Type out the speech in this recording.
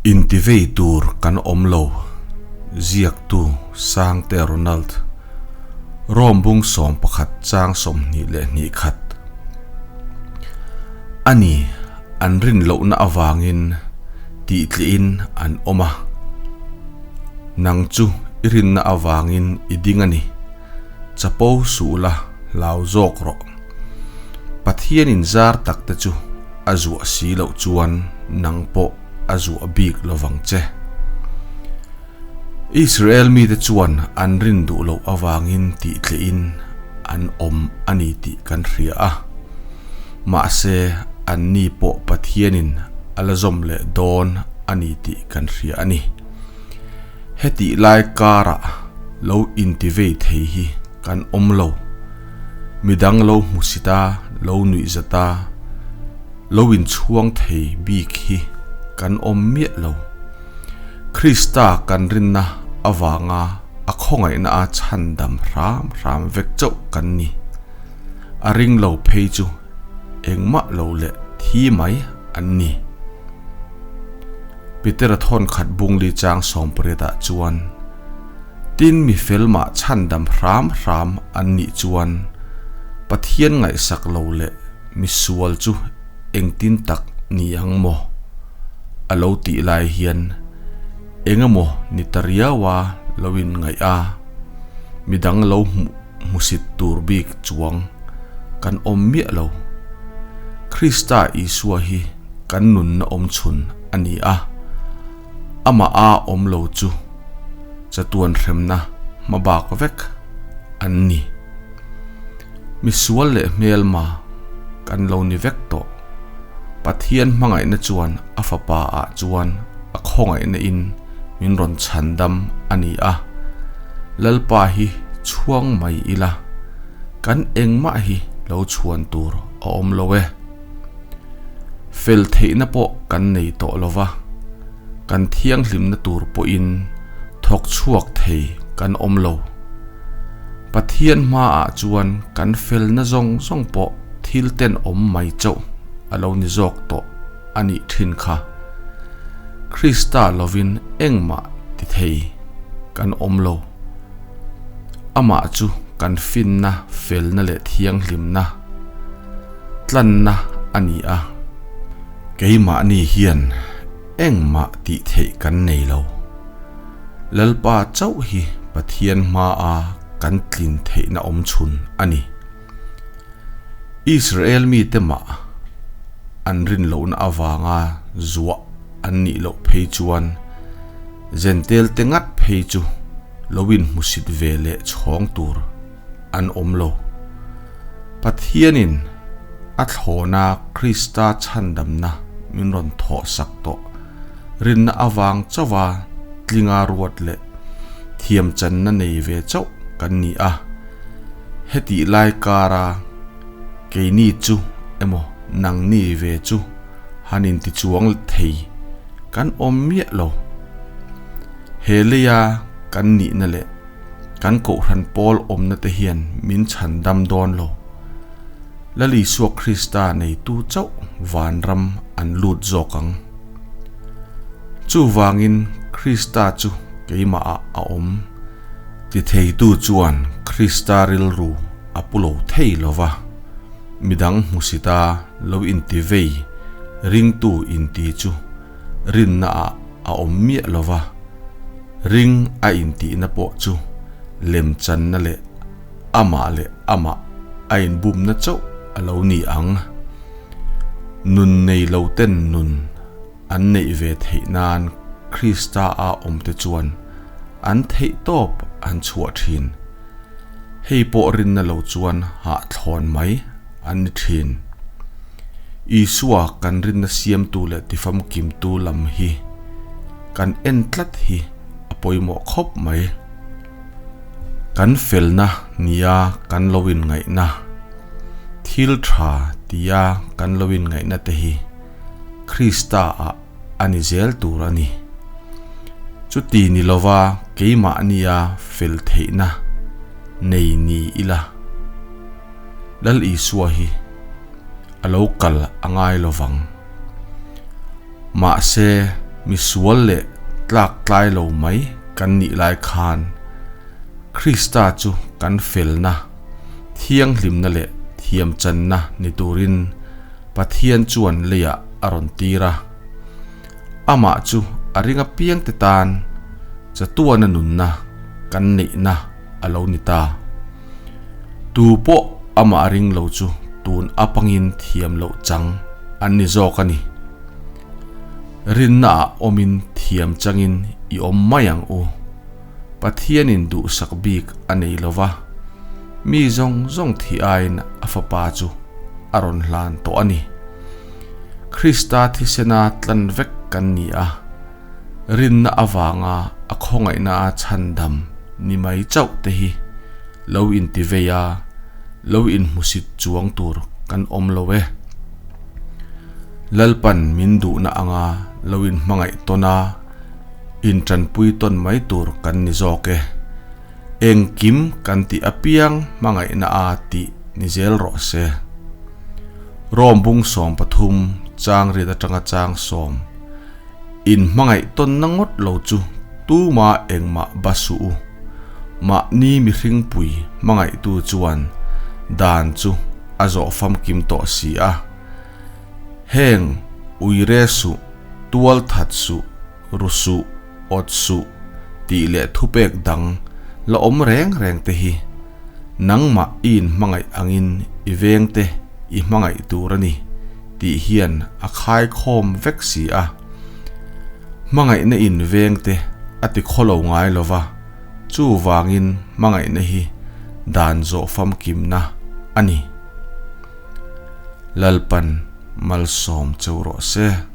Intivei tur kan awm lo, ziaktu Sangte Ronald, Rome bung 11 chang 22 khat. A ni, an rin lohna avangin tihtlihin an awm a. Nang chu i rinna avangin i ding a ni. Chapo suh la, hlau zawk rawh. Pathianin zar tak te chu a zuah si loh chuan nang pawh a zuah bik lovang che. Israel mite chuan an rin duh loh avangin tihtlihin an awm a ni tih kan hria a. Mahse, anni pawh Pathianin a la zawm leh dawn a ni tih kan hria a ni. Hetih lai karah lo intivei thei hi kan awm lo. Midang lo hmusit a, lo nuihzat a, lo inchhuang thei bik hi kan awm miah lo. Krista kan rinna avanga a khawngaihna a chhandam hram hram vek chauh kan ni. A ring lo phei chu engmah lo leh thi mai an ni. Petera thawn khat bungli chang 18 ah chuan, Tin mi fel mah chhandam hram hram an nih chuan Pathian ngaihsak lo leh mi sual chu engtin tak ni ang maw? A lo tih lai hian engemaw ni ta riaua lo in ngaih a, midang lo hmuh hmusit tur bik chuang kan awm miah lo. Krista Isua hi kan nunna awm chhun a ni a, amah a awm lo chu chatuan hremna hmabak vek an ni. Misual leh hmelma kan lo ni vek tawh. Pathian hmangaihna chuan a fapa ah chuan a khawngaihna in min rawn chhandam a ni a. Lalpa hi chhuang mai ila, kan engmah hi lo chhuan tur a awm lo e. Fel theihna pawh kan nei tawh lo va, kan thianghlimna tur pawhin thawk chhuak thei kan awm lo. Pathian hmaah chuan kan felna zawng zawng pawh thil tenawm mai chauh a lo ni zawk tawh a nih thin kha. Krista lovin engmah ti thei kan awm lo. Amah chu kan finna, felna leh thianghlimna tlanna a ni a. Keimahni hian engmah tih theih kan nei lo. Lalpa chauh hi Pathian hmaa kan tlin theihna awm chhun a ni. Israel mite mah an rin lohna avanga zuah an nih loh phei chuan Jentail te ngat phei chu lo inhmusit ve leh chhawng tur an awm lo. Pathianin a thlawna Krista chhandamna min rawn thawhsak tawh rinna avang chauha tlinga ruat leh thiamchanna nei ve chauh kan ni a. Hetih lai kara keini chu emaw nangni ve chu han intichuang thei kan awm miah lo. He leia kan nihna leh kan Kohhran pawl awmna te hian min chhan dam dawn lo. Lal Isua Krista neitu chauh vanram an lut zawk ang. Chuvangin Krista chu keimahah a awm. Ti theitu chuan Krista rilru a pu lo thei lo va, midang hmusita lo inti vei ringtu inti chu rinnaah a awm miah lo va, ring a intihna pawh chu lemchanna leh amah leh amah a inbumna chauh a lo ni ang. Nun nei lo ten nun an neih ve theih nan Krista a awmte chuan an theih tawp an chhuah thin. Hei pawh rinna lo chuan hahthlawn mai an ni thin. Isua kan rinna siamtu leh tifamkimtu lam hi kan en tlat hi a pawimawh khawp mai. Kan felna nia kan lo inngaihna, thil tha tia kan lo inngaihna te hi Krista ah a ni zel tur a ni. Chuti ni lova keimahnia fel theihna nei ni ila, Lal Isua hi a lo kal a ngai lovang. Mahse. Misual leh tlak tlai lo mai kan nih lai khan Krista chu kan felna, thianghlimna leh thiamchanna ni turin Pathian chuan leiah a rawn tir a. Amah chu a ring apiangte tan chatuana nunna kan neihna a lo ni ta. Tu pawh amah ring lo chu tun apangin thiam loh chang an ni zawk a ni. Rinnaah awmin thiam changin i awm mai ang u. Pathianin duhsak bik a nei lo va, mi zawng zawng thih aiin a fapa chu a rawn hlan tawh a ni. Krista thisena tlan vek kan ni a, rinna avanga a khawngaihna a chhandam ni mai chauh te hi lo intivei a, lo inhmusit chuang tur kan awm lo e. Lalpan min duhna anga lo inhmangaih tawn a, intanpui tawn mai tur kan ni zawk e. Engkim kan tih apiang hmangaihna a tih ni zel rawh se. Rom bung 13 chang riat atanga chang sawm inhmangaih tawnna ngawt lo chu tuma engmah ba suh u. Mahni mihringpui hmangaihtu chuan dan chu a zawh famkim tawh si a. Heng, uire suh, tual that suh, ru suh, awt suh tih leh thupek dang la awm reng reng te hi nangmah i inhmangaih angin i veng te i hmangaih tur a ni tih hian a khaikhawm vek si a. Hmangaihna in veng te a ti khawlo ngai lo va, chuvangin hmangaihna hi dan zawh famkimna a ni. Lalpan malsawm cheu rawh se.